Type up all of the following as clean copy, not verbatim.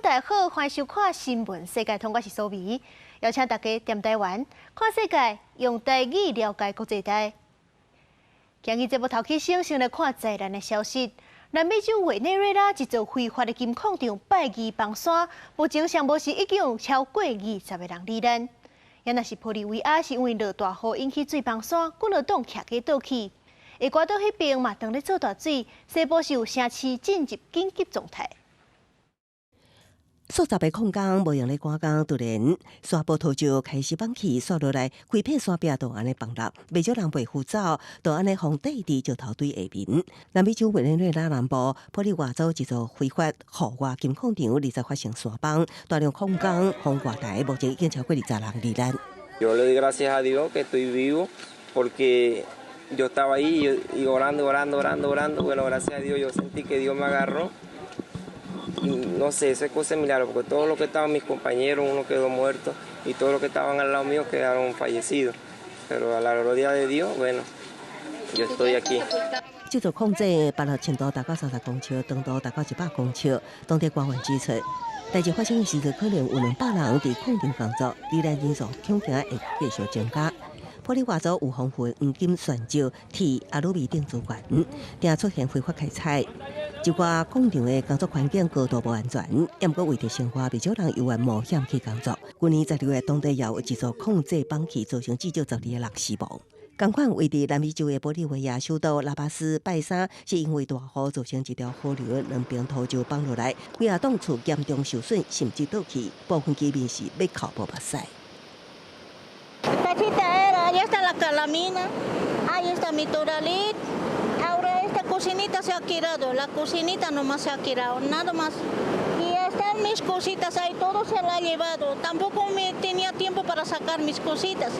大家好，歡迎收看《新聞世界通》，我是蘇美，邀請大家踮台灣看世界，用台語了解國際大。今日節目頭起先，先來看災難的消息。南美洲委內瑞拉一座非法的金礦場拜二崩山，目前上無是已經有超過20個人罹難。也若是玻利維亞是因為落大雨引起水崩山，幾落棟徛家倒去。厄瓜多彼邊嘛，當咧做大水，西部是有城市進入緊急狀態。數十个礦工無閒咧趕工，突然山坡土石開始崩起，紲落來，規片山壁都按呢崩落，袂少人袂赴走，都按呢予綴佇石頭堆下面。南美洲委內瑞拉南部玻利瓦州一座非法戶外金礦場，二十發生山崩，大量礦工予活埋，目前已經超過20人罹難。 Yo le doy gracias a Dios que estoy vivo porque yo estaba ahí y orando, orando, orando, orando. Bueno, gracias a Dios yo sentí que Dios me agarró. Y no sé, eso es cosa de milagro, porque todos los que estaban mis compañeros, uno quedó muerto y todos los que estaban al lado mío quedaron fallecidos. Pero a la gloria de Dios, bueno, yo estoy aquí. 這座礦井拔落深度達到30公尺，長度達到100公尺。當地官員指出，代誌發生的時陣可能有200人佇礦場工作，罹難人數恐驚會繼續增加。玻利瓦州有豐富的黃金、鑽石、鐵、阿魯米等資源，定出現非法開採。一寡礦場的工作環境高度無安全，毋過為著生活，袂少人猶願冒險去工作。去年12月，當地也有一座礦井崩去，造成至少12個人死亡。仝款位佇南美洲的玻利維亞首都拉巴斯，拜三是因為大雨造成一條河流兩邊土石崩落來，幾仔棟厝嚴重受損，甚至倒去，部分居民是欲哭無目屎。 Allá está la calamina, ahí está mi toralit. Ahora esta cocinita se ha quedado, la cocinita nomás se ha quedado, nada más. Y están mis cositas ahí, todo se la ha llevado. Tampoco me tenía tiempo para sacar mis cositas.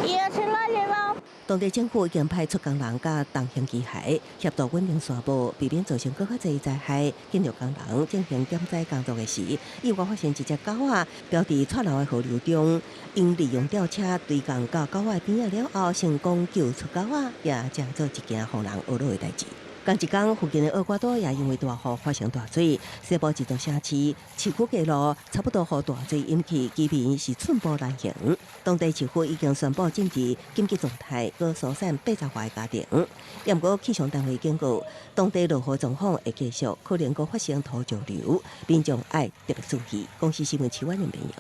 Y ya se la ha llevado. 當地政府已經派出工人佮重型機械協助穩定山坡，避免造成閣較濟災害。緊著工人進行減災工作的時，意外發現一隻狗仔飄佇掣流的河流中，𪜶利用吊車追趕到狗仔邊仔了後，成功救出狗仔，也成做一件予人懊惱的代誌。仝一工，附近的厄瓜多也因為大雨發生大水，西部一座城市市區街路差不多予大水淹去，居民是寸步難行。當地市府已經宣布進入緊急狀態，閣疏散80外個家庭。毋過氣象單位警告，當地落雨狀況會繼續，可能閣發生土石流，民眾愛特別注意。公視新聞徐婉玲編譯。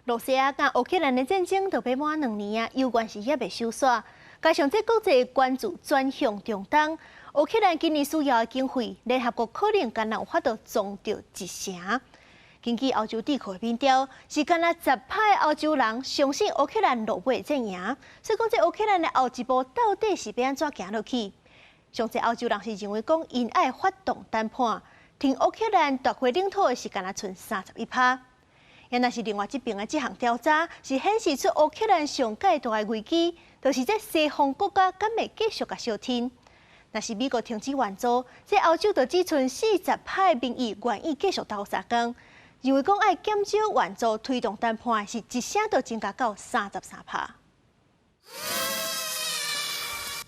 羅西亞佮烏克蘭的戰爭都欲滿2年啊，猶原是猶未收煞。加上這國際關注轉向中東，烏克蘭今年需要的經費，聯合國可能干焦有法度摱著一成。根據歐洲智庫的民調，是干焦10趴的歐洲人相信烏克蘭落尾會戰贏，所以講這烏克蘭的後一步到底是欲按怎行落去？上濟歐洲人是認為講，𪜶愛發動談判，挺烏克蘭奪回領土的是干焦賰31趴。也若是另外這邊的這項調查，是顯示出烏克蘭上蓋大的危機，就是這西方國家敢會繼續共相挺。若是美國停止援助，這歐洲就只賰40趴的民意願意繼續鬥相共，認為講愛減少援助推動談判，是一聲就增加到33趴。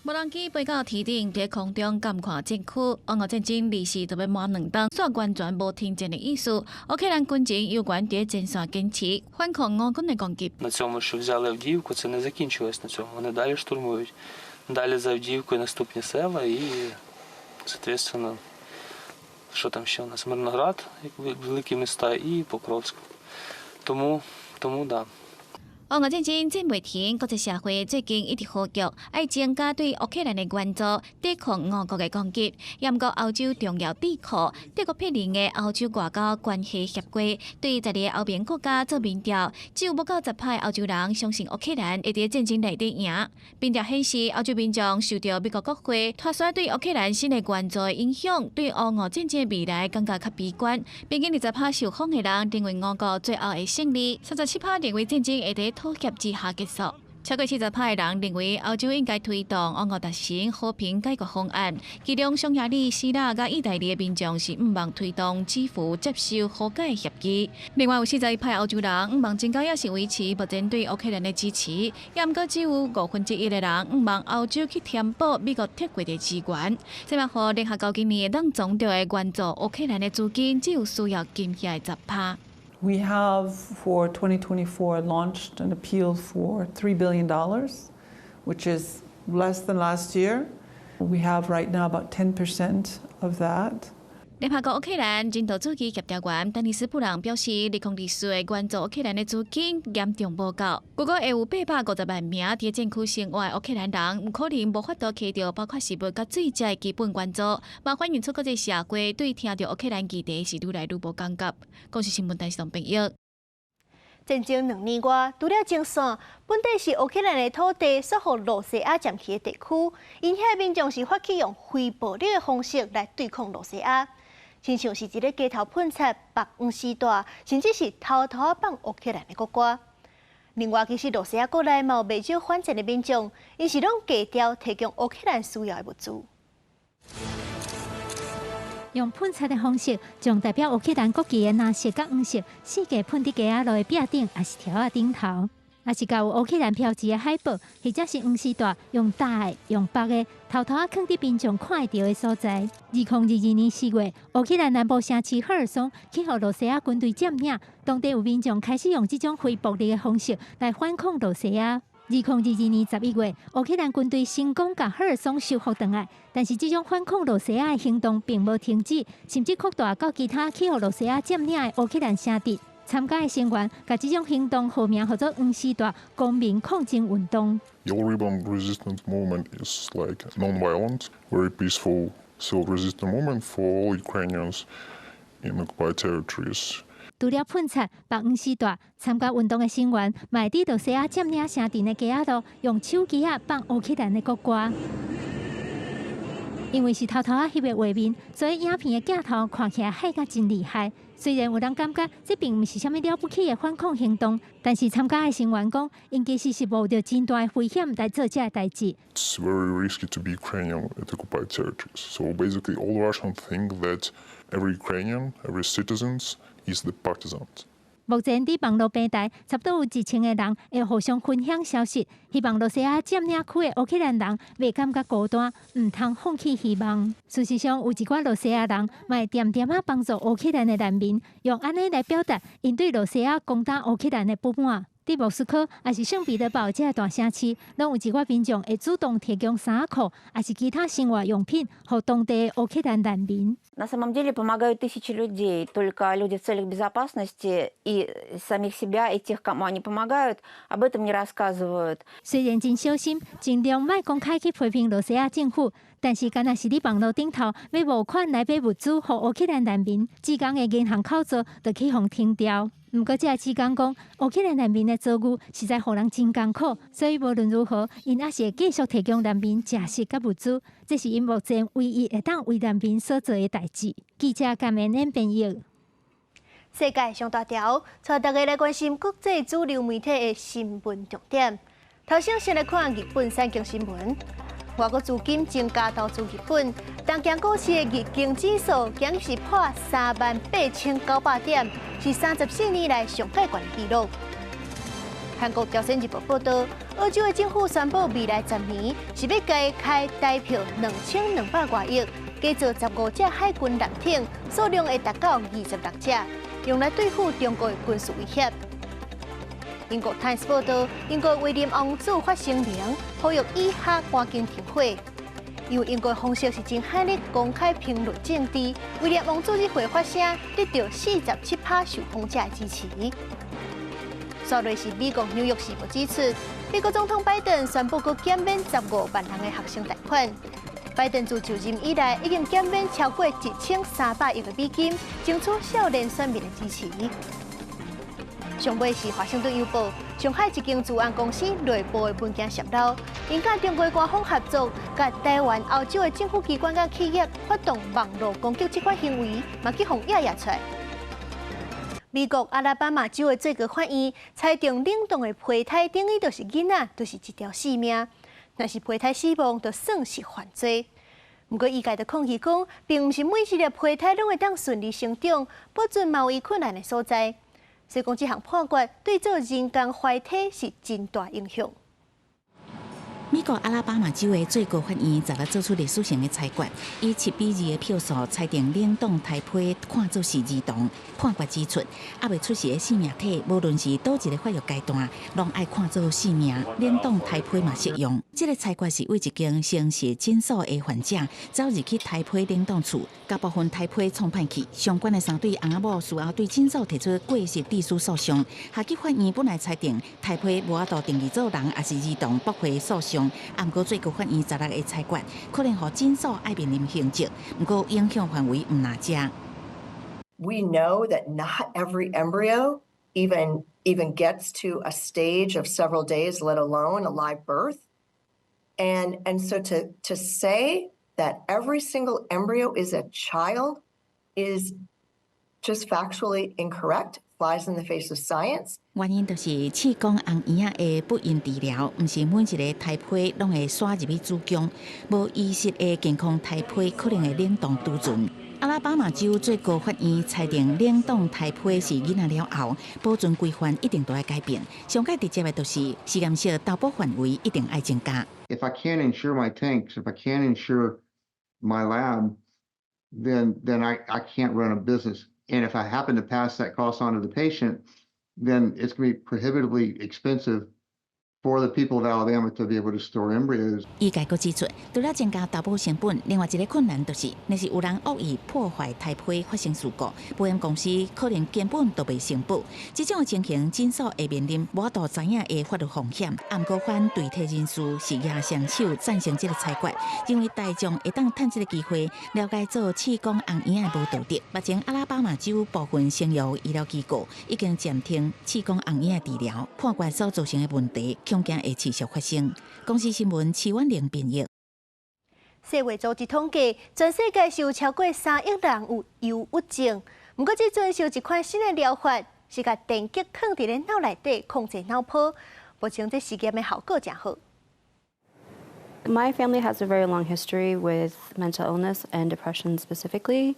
無人機飛到天頂，佇空中監看戰區。烏俄戰爭離時就欲滿2冬，煞完全無停戰的意思。烏克蘭軍情猶原佇前線堅持反抗俄軍的攻擊。 На цьому, що взяли Авдіївку, це не закінчилось на цьому. Вони далі штурмують. Далі за Авдіївкою наступні села і, соответственно, що там ще у нас? Мирноград, як великі міста, і Покровськ. Тому да. 烏俄戰爭戰袂停，國際社會最近一直呼籲愛增加對烏克蘭的援助，抵抗俄國的攻擊。毋過歐洲重要智庫德國柏林的歐洲外交關係協會對12個歐盟國家做民調，只有無夠10趴歐洲人相信烏克蘭會佇戰爭內底贏。民調顯示，歐洲民眾受著美國國會拖延對烏克蘭新的援助的影響，對烏俄戰爭未來感覺較悲觀。平均20趴受訪的人認為俄國最後會勝利，37趴認為戰爭會佇妥協之下結束。超過40%的人認為歐洲應該推動烏俄達成和平解決方案。其中，匈牙利、希臘佮意大利的民眾是向望推動基輔接受和解協議。另外，有41%歐洲人向望增加抑是維持目前對烏克蘭的支持。抑毋過只有1/5的人向望歐洲去填補美國撤回的資源。這嘛予聯合國今年會當總調的援助烏克蘭的資金，只有需要金額的10%。 We have for 2024 launched an appeal for $3 billion, which is less than last year. We have right now about 10% of that. 聯合國烏克蘭人道主義協調員丹尼斯布朗表示，2024的援助烏克蘭的資金嚴重無夠，如果會有850萬名佇戰區生活的烏克蘭人，可能無法度取著包括食物佮水這基本援助，嘛反映出國際社會對聽著烏克蘭議題是愈來愈無感覺。公視新聞台視朋友。戰爭2年外，除了前線，本底是烏克蘭的土地，煞予露西亞佔去的地區，𪜶遐民眾是發起用非暴力的方式來對抗露西亞，親像是一个街頭噴漆、縛黃絲帶，甚至是偷偷放烏克蘭的國歌。另外，其實露西亞國內嘛有袂少反戰的民眾，𪜶是攏低調提供烏克蘭需要的物資。用噴漆的方式，將代表烏克蘭國旗的藍色佮黃色四界噴佇街仔路的壁頂，抑是柱仔頂頭，抑是共有烏克蘭標誌的海報，或者是黃絲帶，用搭的、用縛的，偷偷仔囥佇民眾看會著的所在。2022年4月，烏克蘭南部城市赫爾松去予露西亞軍隊佔領，當地有民眾開始用這種非暴力的方式來反抗露西亞。2022年11月，烏克蘭軍隊成功共赫爾松收復轉來，但是這種反抗露西亞的行動並無停止，甚至擴大到其他去予露西亞佔領的烏克蘭城鎮。參加的成員共這種行動號名號做“黃絲帶公民抗爭運動”。 Yellow Ribbon resistance movement is like non-violent, very peaceful civil resistance movement for all Ukrainians in occupied territories. 除了噴漆、縛黃絲帶，參加運動的成員，嘛會佇露西亞佔領城鎮的街仔路，用手機仔放烏克蘭的國歌。因為是偷偷仔翕的畫面，所以影片的鏡頭看起來害甲真厲害。雖然有人感覺這並毋是啥物了不起的反抗行動，但是參加的成員講，𪜶其實是冒著真大的危險來做這个代誌。 It's very risky to be Ukrainian at occupied territories. So basically, all Russians think that every Ukrainian, every citizens is the partisan. 目前佇網路平台，差不多有1000個人會互相分享消息，希望露西亞佔領區的烏克蘭人袂感覺孤單，毋通放棄希望。事實上，有一寡露西亞人嘛會恬恬仔幫助烏克蘭的難民，用按呢來表達𪜶對露西亞攻打烏克蘭的不滿。佇莫斯科，抑是聖彼得堡這个大城市，攏有一寡民眾會主動提供衫褲，抑是其他生活用品，予當地烏克蘭難民。 На самом деле помогают тысячи людей, только люди в целях безопасности и самих себя, и тех, кому они помогают, об этом не рассказывают. 雖然真小心，盡量莫公開去批評露西亞政府，但是敢若是佇網路頂頭欲募款來買物資予烏克蘭難民，志工的銀行口座就去予停掉。毋過，這个志工講，烏克蘭難民的遭遇實在予人真艱苦，所以無論如何，𪜶猶是會繼續提供難民食食佮物資，這是𪜶目前唯一會當為難民所做的代誌。記者甘明恩編譯。世界上大條，帶大家來關心國際主流媒體的新聞重點。頭先先來看日本產經新聞，外國資金增加投資日本，東京股市的日經指數今日是破38,900點，是34年來上蓋懸的紀錄。韓國朝鮮日報報導，澳洲的政府宣布未來10年是欲加開台票2200外億，加造15隻海軍艦艇，數量會達到26隻，用來對付中國的軍事威脅。英國《Times》報導，英國威廉王子發聲明，呼籲以哈趕緊停火。因為英國皇室是真罕咧公開評論政治，威廉王子這回發聲得著47%受訪者的支持。煞落是美國紐約時報指出，美國總統拜登宣布閣減免15萬人的學生貸款。拜登自就任以來，已經減免超過1300億的美金，爭取少年選民的支持。上尾是華盛頓郵報，上海一間資安公司內部的文件洩露，𪜶佮中國官方合作，共台灣、歐洲的政府機關佮企業發動網路攻擊這款行為，嘛去予掖掖出來。美國阿拉巴馬州的最高法院裁定冷凍的胚胎等於就是囡仔，就是一條性命。若是胚胎死亡，就算是犯罪。毋過醫界就抗議講，並毋是每一粒胚胎攏會當順利成長，保存嘛有伊困難的所在。所以講，這項判決對做人工懷胎是真大影響。美國阿拉巴馬州的最高法院昨日做出歷史性的裁決，以7比2的票數裁定冷凍胎胚看做是兒童。判決指出，猶未出世的生命體，無論是佗一个發育階段，攏愛看做生命。冷凍胎胚嘛適用。這个裁決是對一間生殖診所的患者走入去胎胚冷凍厝，共部分胎胚創歹去。相關的三對翁仔某事後對診所提出過失致死訴訟。下級法院本來裁定胎胚無法度定義做人，抑是兒童駁回訴訟。毋過最高法院昨日的裁決，可能予診所愛面臨刑責，毋過影響範圍毋但遮。 We know that not every embryo even gets to a stage of several days, let alone a live birth. And so to say that every single embryo is a child is just factually incorrect, flies in the face of science. 原因就是試管紅嬰仔的不孕治療，毋是每一个胎胚攏會徙入去子宮，無醫術的健康胎胚可能會冷凍儲存。阿拉巴馬州最高法院裁定冷凍胎胚是囡仔了後，保存規範一定都愛改變。上蓋直接的就是實驗室投保範圍一定愛增加。 If I can't insure my tanks, if I can't insure my lab, then I can't run a business. And if I happen to pass that cost on to the patient, then it's going to be prohibitively expensive for the people of Alabama to be able to store embryos. 醫界閣指出，除了增加投保成本，另外一个困難就是，若是有人惡意破壞胎胚發生事故，保險公司可能根本都袂承保。這種情形，診所會面臨無法度知影的法律風險。毋過反對體人士是舉雙手贊成這个裁決，認為大眾會當趁這个機會了解做試管紅嬰仔的無道德。目前阿拉巴馬州部分生育醫療機構已經暫停試管紅嬰仔治療，判決所造成的問題，恐驚會持續發生。公視新聞徐婉玲編譯。世衛組織統計，全世界是有超過3億人有憂鬱症。毋過，這陣是有一款新的療法，是共電極囥佇咧腦內底控制腦波。目前這實驗的效果誠好。 My family has a very long history with mental illness and depression specifically.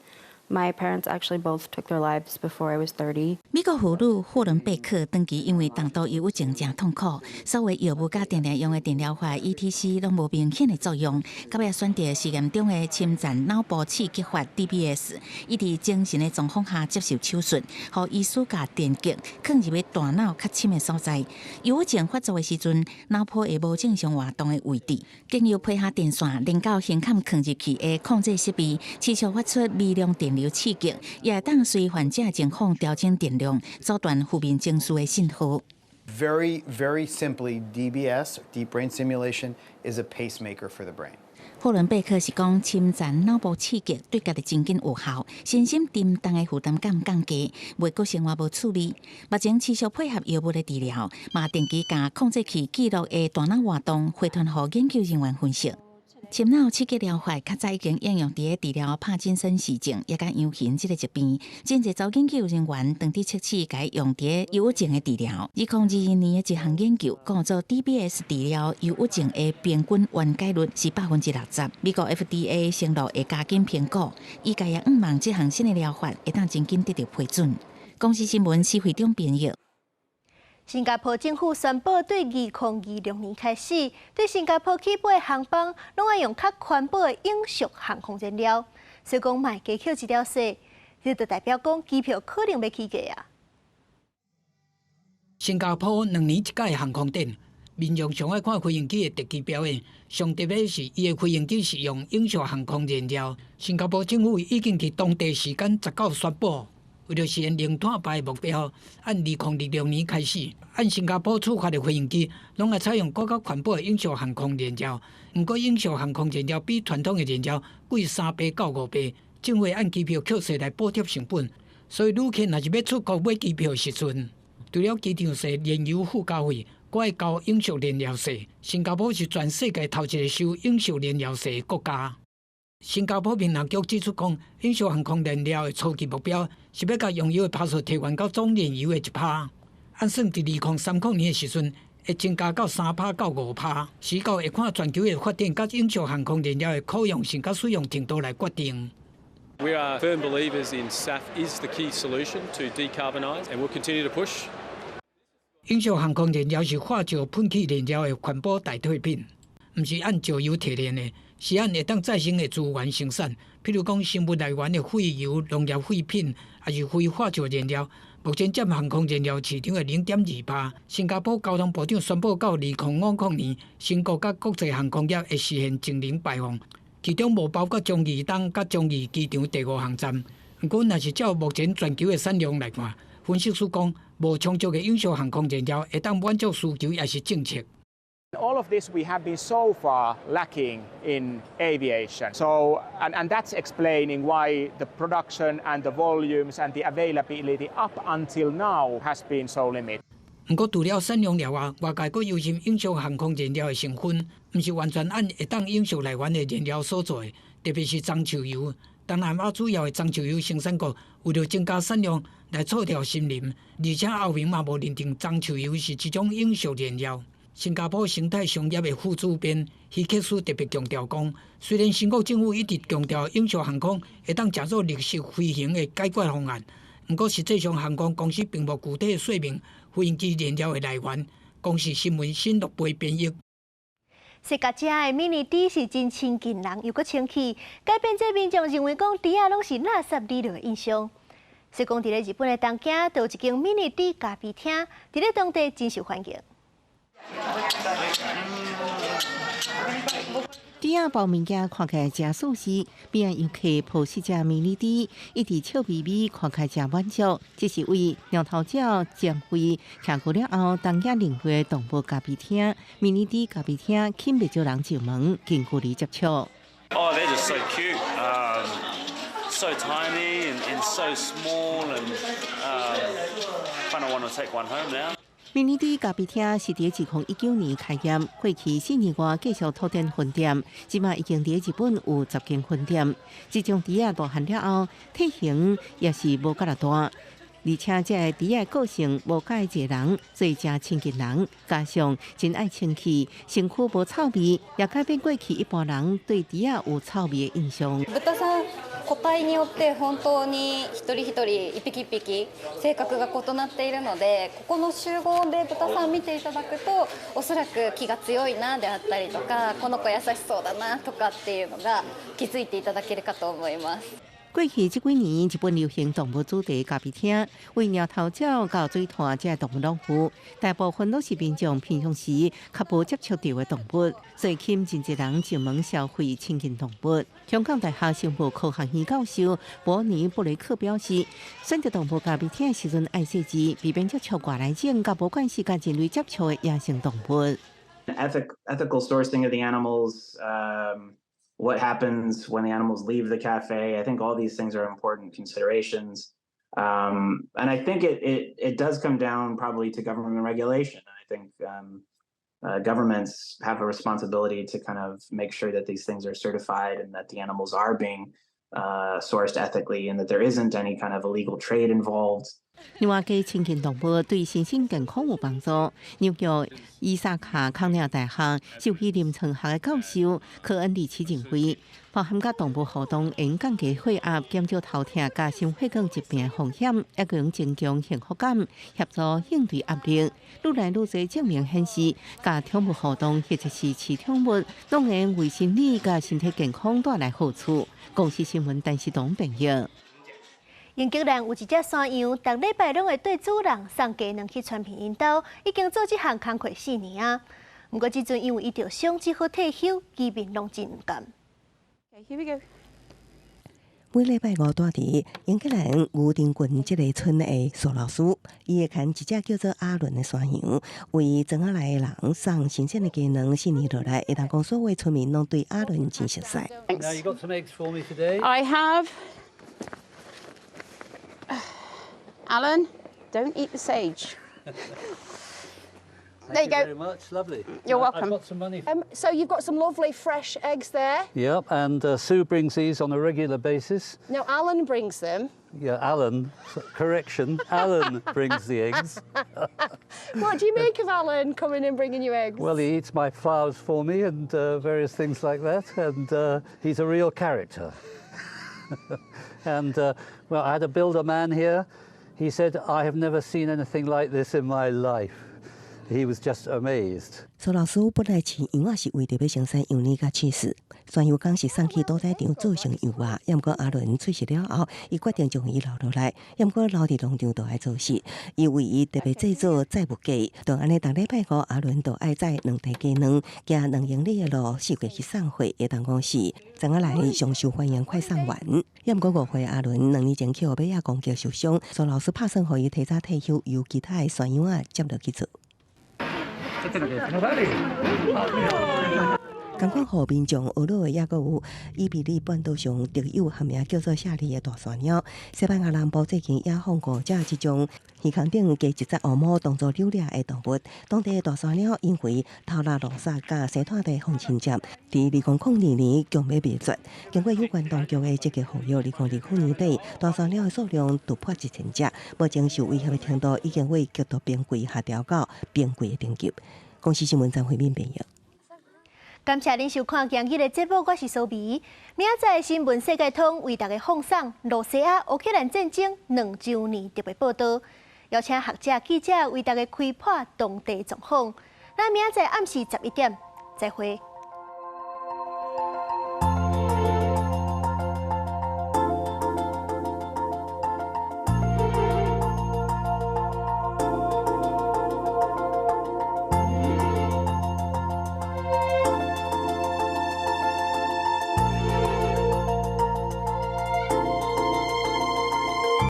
My parents actually both took their lives before I was 30. 美國婦女霍倫貝克長期因為重度憂鬱症誠痛苦，所有藥物佮定定用的電療法 ETC 攏無明顯的作用。到尾選擇實驗中的深層腦部刺激法 DBS，伊佇精神的狀況下接受手術，予醫師共電極囥入去大腦較深的所在。憂鬱症發作的時陣，腦波會無正常活動的位置，經由皮下電線連到胸坎囥入去的控制設備，持續發出微量電流刺激，也會當隨患者情況調整電量，阻斷負面情緒的信號。 Very, very simply, DBS, deep brain stimulation, is a pacemaker for the brain. 霍倫貝克是講，深層腦部刺激對家己真緊有效，身心沉重的負擔感降低，袂閣生活無趣味。目前持續配合藥物的治療，嘛定期共控制器記錄的大腦活動，回傳予研究人員分析。深腦刺激療法較早已經應用佇咧治療帕金森氏症，抑佮樣型這个疾病。真濟組研究人員當佇測試共用佇咧憂鬱症的治療。2021年的一項研究，講做 DBS 治療憂鬱症的平均緩解率是60%。美國 FDA 承諾會加緊評估，醫界也向望這項新的療法會當真緊得著批准。公視新聞施惠中編譯。新加坡政府宣布，對2026年開始，對新加坡起飛的航班，攏愛用較環保的永續航空燃料。所以講，嘛會加扣一條稅，這就代表講機票可能欲起價啊。新加坡2年一改航空展，民眾上愛看飛行機的特技表演。上特別是伊的飛行機是用永續航空燃料。新加坡政府已經佇當地時間19宣布，為著實現零碳排的目標，按2026年開始，按新加坡出發的飛行機，攏愛採用閣較環保的永續航空燃料。毋過，永續航空燃料比傳統的燃料貴3倍到5倍，政府按機票扣稅來補貼成本，所以旅客若是欲出國買機票的時陣，除了機場稅、燃油附加費，閣愛交永續燃料稅。新加坡是全世界頭一个收永續燃料稅的國家。新加坡民航局指出講，永續航空燃料的初期目標是欲共用油的趴數提懸到總燃油的1%，按算佇2030年的時陣，會增加到3%到5%。時到會看全球的發展，佮永續航空燃料的可用性佮使用程度來決定。 We are firm believers in SAF is the key solution to decarbonise, and we'll continue to push. 永續航空燃料是化石噴氣燃料的環保代替品，毋是按石油提煉的，是按會當再生的資源生產，譬如講生物來源的廢油、農業廢品，抑是非化石燃料。目前佔航空燃料市場的0.2%。新加坡交通部長宣布，到2050年，新國佮國際航空業會實現淨零排放，其中無包括樟宜東佮樟宜機場第五航站。毋過，若是照目前全球的產量來看，分析師講，無充足的永續航空燃料會當滿足需求，抑是政策。 All of this we have been so far lacking in aviation. So, and that's explaining why the production and the volumes and the availability up until now has been so limited. 毋過，除了產量了外，外界閣憂心永續航空燃料的成分，毋是完全按會當永續來源的燃料所做的，特別是樟樹油。東南亞主要的樟樹油生產國，為著增加產量來錯調森林，而且歐盟嘛無認定樟樹油是一種永續燃料。新加坡生態商業的副主編希克斯特別強調講，雖然新國政府一直強調永續航空會當成做綠色飛行的解決方案，毋過實際上航空公司並無具體說明飛行機燃料的來源。公視新聞新樂貝編譯。世界遮的迷你豬是真親近人，又閣清氣，改變這民眾認為講豬仔攏是垃圾之類的印象。說講佇咧日本的東京，就有一間迷你豬咖啡廳，佇咧當地真受歡迎。豬仔包物件看起來誠舒適，邊仔遊客抱四隻迷你豬，一直笑眯眯，看起來誠滿足。這是為貓頭鳥減肥徛過了後，東京靈會動物咖啡廳迷你豬咖啡廳吸引袂少人上門近距離接觸。 Oh, they're just so cute, so tiny and so small, and kind of want to take one home now. 迷你豬咖啡廳是佇2019年開業，過去4年外繼續拓展分店，這馬已經佇日本有10間分店。這種豬仔大漢了後，體型也是無佮大，而且這个豬仔個性無佮濟人，所以誠親近人，加上真愛清氣，身軀無臭味，也改變過去一般人對豬仔有臭味的印象。豚さん個体によって本当に一人一人一匹一匹性格が異なっているので、ここの集合で豚さん見ていただくと、おそらく気が強いなであったりとか、この子優しそうだなとかっていうのが気づいていただけるかと思います。過去這幾年，日本流行動物主題咖啡廳，為貓頭鳥到水獺這動物攏有，大部分攏是民眾平常時較無接觸著的動物，所以吸引真濟人上門消費親近動物。香港大學生物科學院教授伯尼布雷克表示，選擇動物咖啡廳的時陣愛細緻，避免接觸外來種佮無關係佮人類接觸的野生動物。 Ethical sourcing of the animals. What happens when the animals leave the cafe? I think all these things are important considerations. And I think it does come down probably to government regulation. I think governments have a responsibility to kind of make sure that these things are certified and that the animals are being sourced ethically and that there isn't any kind of illegal trade involved. 另外，加親近動物對身心健康有幫助。紐約伊薩卡康奈爾大學獸醫臨床學的教授科恩利奇認為，包含佮動物互動，會降低血壓、減少頭痛、佮心血管疾病風險，抑閣會增強幸福感，協助應對壓力。愈來愈濟證明顯示，佮寵物互動或者是飼寵物，攏會為心理佮身體健康帶來好處。公視新聞陳世東編譯。英格蘭有一隻山羊，逐禮拜攏會綴主人送雞卵去傳片𪜶兜，已經做這項工課4年啊。毋過這陣因為伊著傷，只好退休，居民攏真毋甘。 Here we go. 每禮拜五蹛佇英格蘭牛津郡這个村的蘇老師，伊會牽一隻叫做阿倫的山羊，為莊仔內的人送新鮮的雞卵。4年落來，會當講所有村民攏對阿倫真熟悉。 Now you got some eggs for me today. I have. Alan, don't eat the sage. There you Thank go. you very much. Lovely. You're I've welcome. Got some money. So you've got some lovely fresh eggs there. Yep, and Sue brings these on a regular basis. Now, Alan brings them. Yeah, Alan, correction, Alan brings the eggs. What do you make of Alan coming and bringing you eggs? Well, he eats my flowers for me and various things like that, and he's a real character. And well, I had a builder man here. He said, "I have never seen anything like this in my life." He was just amazed. 蘇老師本來飼羊仔是為著欲生產羊奶佮起司，山羊工是送去屠宰場做成羊肉。毋過阿倫出世了後，伊決定將伊留落來。毋過留佇農場就愛做事，伊為伊特別製作載物架。就按呢，逐禮拜五阿倫就愛載兩袋雞卵，行2英里的路，四界去送貨，會當講是昨仔來上受歡迎快送員。毋過5歲阿倫2年前去予馬仔攻擊受傷，蘇老師拍算予伊提早退休，由其他的山羊仔接落去做。仝款予民眾呵咾的，猶閣有伊比利半島上特有學名叫做夏利的大山貓。西班牙南部最近也放五隻這種耳孔頂加一節烏毛當做遛獵的動物。當地的大山貓因為偷獵路殺佮生態地予侵佔，佇2002年強欲滅絕。經過有關當局的積極護育，2020年底大山貓的數量突破1000隻，目前受威脅的程度已經為極度瀕危下調到瀕危的等級。公視新聞張慧敏編譯。感謝您收看今日的節目，我是蘇美。明仔載新聞世界通為大家放送露西亞烏克蘭戰爭2週年特別報導，邀請學者、記者為大家開破當地狀況。咱明仔載暗時11點，再會。